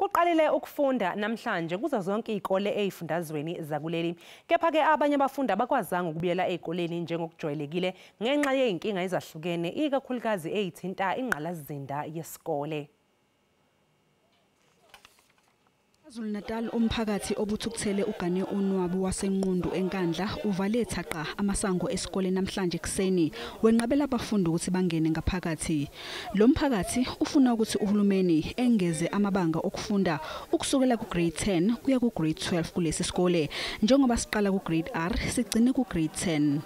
Kuqalile ukufunda namhlanje kuzo zonke izikole ezifundazweni zakuleli. Kepha-ke abanye abafundi abakwazanga ukubuyela ezikoleni njengokujwayelekile ngenxa yezinkinga ezahlukene, ikakhulukazi ezithinta ingqalasizinda yesikole. KwaZulu-Natal umphakathi obuthukuthele ugane unwabu waseNqundu eNkandla uvale thaqa amasango esikole namhlanje kuseni wenqabela abafundi ukuthi bangene ngaphakathi. Lo mphakathi ufuna ukuthi uhulumeni engeze amabanga okufunda ukusukela ku-grade 10 kuya ku-grade 12 kulesi sikole, njengoba siqala ku-grade R sigcine ku-grade 10.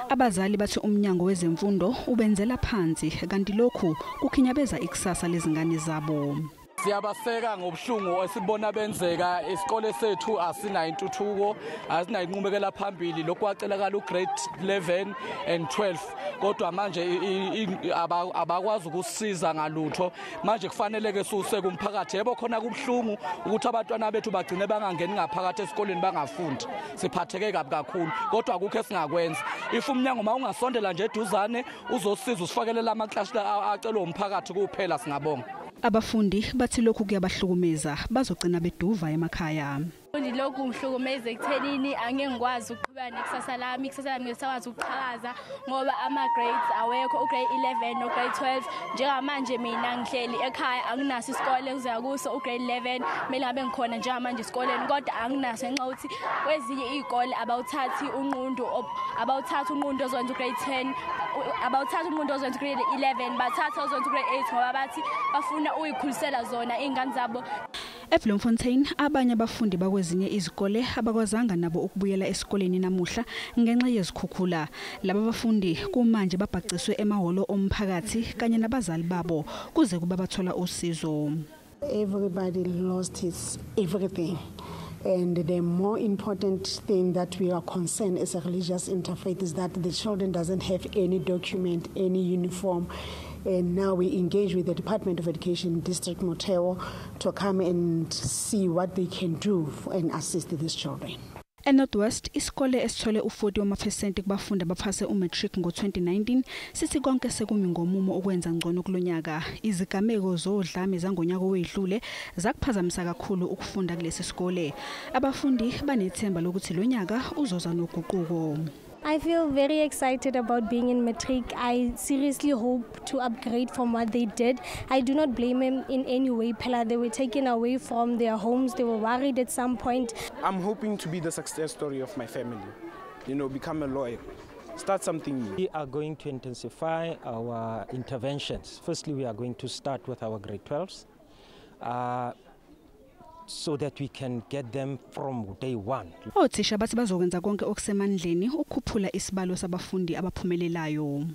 Abazali bathi umnyango wezemfundo ubenzela phansi kanti lokhu kukhinyabeza ikusasa lezingane zabo. Siyabaseka ngobuhlungu esibona benzeka. Isikole sethu asinayo intuthuko, asinayo inqubekela phambili. Lokhu kwacelakala ugrade 11 and 12, kodwa manje abakwazi ukusiza ngalutho. Manje kufanele ke siwuseke umphakathi. Yebo khona kubuhlungu ukuthi abantwana bethu bagcine bangangeni ngaphakathi esikoleni bangafundi, siphatheke kabi kakhulu, kodwa akukho esingakwenza. If umnyango mawungasondela nje eduzane uzosiza usifakelela amaklasi acelwe umphakathi kuphela, singabonga. Abafundi bathi lokhu kuyabahlukumeza, bazogcina beduva emakhaya. Lokhu ngihlukumeza ekuthenini angeke ngikwazi ukuqhubeka nekusasa lami, ikusasa lami ngisakwazi ukuqhakaza ngoba ama-grades awekho, ugrade 11 no-grade 12. Njengamanje mina ngihleli ekhaya, anginaso isikole engizoya kuso. Ugrade 11 kumele ngabe ngikhona njengamanje esikoleni, kodwa anginaso ngenxa yokuthi kwezinye iy'kole abawuthathi unqundu, abawuthathi unqundu ozokwenza ugrade 10, abawuthathi unqundu ozokwenza ugrade 11, bathatha ozokwenza ugrade 8 ngoba bathi bafuna uyikhulisela zona iy'ngane zabo. eBloemfontein abanye abafundi bakwezinye izikole abakwazanga nabo ukubuyela esikoleni namuhla ngenxa yezikhukhula. Laba bafundi kumanje babhaciswe emahholo omphakathi kanye nabazali babo kuze kuba bathola usizo. Everybody lost his everything. And the more important thing that we are concerned as a religious interfaith is that the children doesn't have any document, any uniform. And now we engage with the Department of Education, District Motheo, to come and see what they can do and assist these children. ENorthwest isikole esithole u40 wamaphesenti kubafundi abaphase umatric ngo-2019 sithi konke sekumi ngomumo ukwenza ngcono kulonyaka. Izigameko zodlame zangonyaka owedlule zakuphazamisa kakhulu ukufunda kulesi sikole. Abafundi banethemba lokuthi lonyaka uzoza noguquko. I feel very excited about being in matric. I seriously hope to upgrade from what they did. I do not blame them in any way. Phela, they were taken away from their homes. They were worried at some point. I'm hoping to be the success story of my family. Become a lawyer, start something new. We are going to intensify our interventions. Firstly, we are going to start with our grade 12s so that we can get them from day one. Othisha bathi bazokwenza konke okusemandleni ukukhuphula isibalo sabafundi abaphumelelayo.